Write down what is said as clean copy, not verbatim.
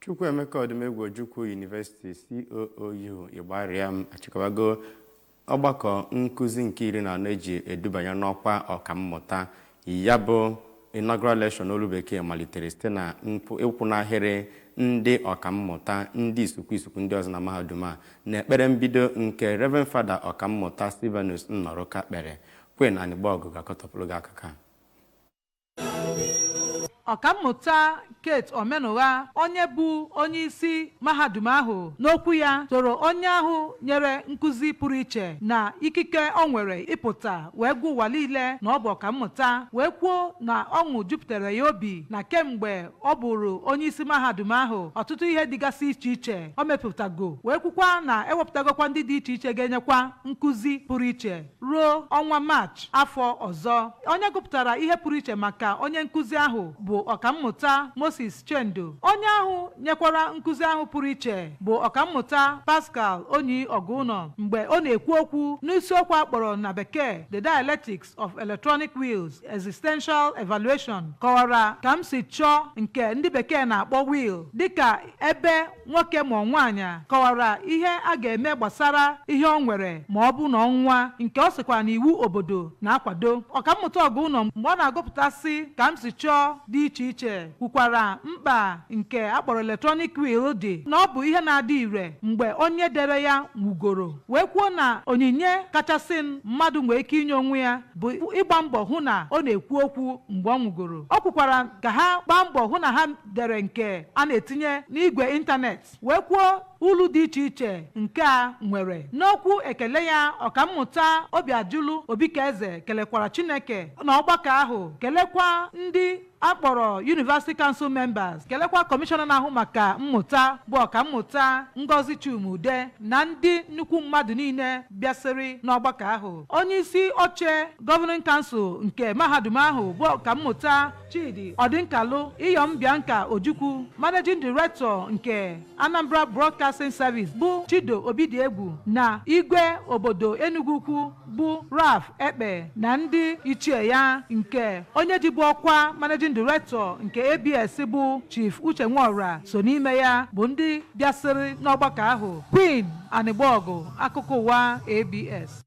Chukwuemeka Odumegwu Ojukwu University, COOU, Igbariam, achịkọbago ọgbakọ nkụzi nke 14 eji edubanye n'ọkwa ọkammụta. Ya bụ inaugural lecture n'olu Bekee malitere site na ịkwụ n'ahịrị ndị ọkammụta, ndị isukwu isukwu ndị ọzọ na mahadum a, na ekpere mbido nke Reverend Father Ọkammụta Silvanus Nnọrụka kpere. Queen Anịgbọgụ ga-akọtọpụrụ gị akụkọ a. Ọkammụta Kate Omenugha, onye bụ onye isi mahadum ahụ, n'okwu ya toro onye ahụ nyere nkụzi pụrụ iche na ikike o nwere ịpụta wee gwa ụwa niile na ọ bụ ọkammụta, wee kwuo na ọṅụ jupụtara ya obi na kemgbe ọ bụrụ onye isi mahadum ahụ, ọtụtụ ihe dịgasị iche iche o mepụtago, wee kwukwa na ewepụtagokwa ndị dị iche iche ga-enyekwa nkụzi pụrụ iche ruo ọnwa Maachị afọ ọzọ. Onye gụpụtara ihe pụrụ iche maka onye nkụzi ahụ bụ Ọkammụta Moses Chendo. Onye ahụ nyekwara nkụzi ahụ pụrụ iche bụ Ọkammụta Pascal Onyi Ọgụnọ, mgbe ọ na-ekwu okwu n'isiokwu a kpọrọ na Bekee "The Dialectics of Electronic Wills: Existential Evaluation", kọwara ka m si chọọ nke ndị Bekee na-akpọ will, dịka ebe nwoke ma nwaanyị kọwara ihe a ga-eme gbasara ihe ọ nwere ma ọ bụ na ọnwa, nke ọ sịkwa na iwu obodo na-akwado. Ọkammụta Ọgụnọ, mgbe ọ na-agụpụtasị ka m si chọọ dị iche iche, kwukwara mkpa nke akpọrọ electronic will dị, na ọ bụ ihe na-adị ire mgbe onye dere ya nwugoro, wee kwuo na onyinye kachasị mmadụ nwee ike inye onwe ya bụ ịgba mbọ hụ na ọ na-ekwu okwu mgbe ọ nwugoro. O kwukwara ka ha gbaa mbọ hụ na ha dere nke a na-etinye n'igwe ịntanetị, wee kwuo ulu dị iche iche nke a nwere. N'okwu ekele ya, Ọkammụta Obiajulu Obikaeze kelekwara Chineke na ọgbakọ ahụ, kelekwa ndị akpọrọ University Council members, kelekwa kọmishọna na-ahụ maka mmụta bụ Ọkammụta Ngozi Chumude, na ndị nnukwu mmadụ niile bịasịrị n'ọgbakọ ahụ. Onye isi oche Governing Council nke mahadum ahụ bụ Ọkammụta Chidi Ọdịnkalụ, Iyom Bianca Ojukwu, Managing Director nke Anambra Broadcasting Service bụ Chido Obidiegwu, na igwe obodo Enugu Ukwu bụ Ralph Ekpe, na ndị ichie ya, nke onye jibu ọkwa Managing Director nke ABS bụ Chief Uche Nwora so n'ime ya, bụ ndị bịasịrị n'ọgbakọ ahụ. Queen Anịgbọgụ, akụkọ ụwa ABS.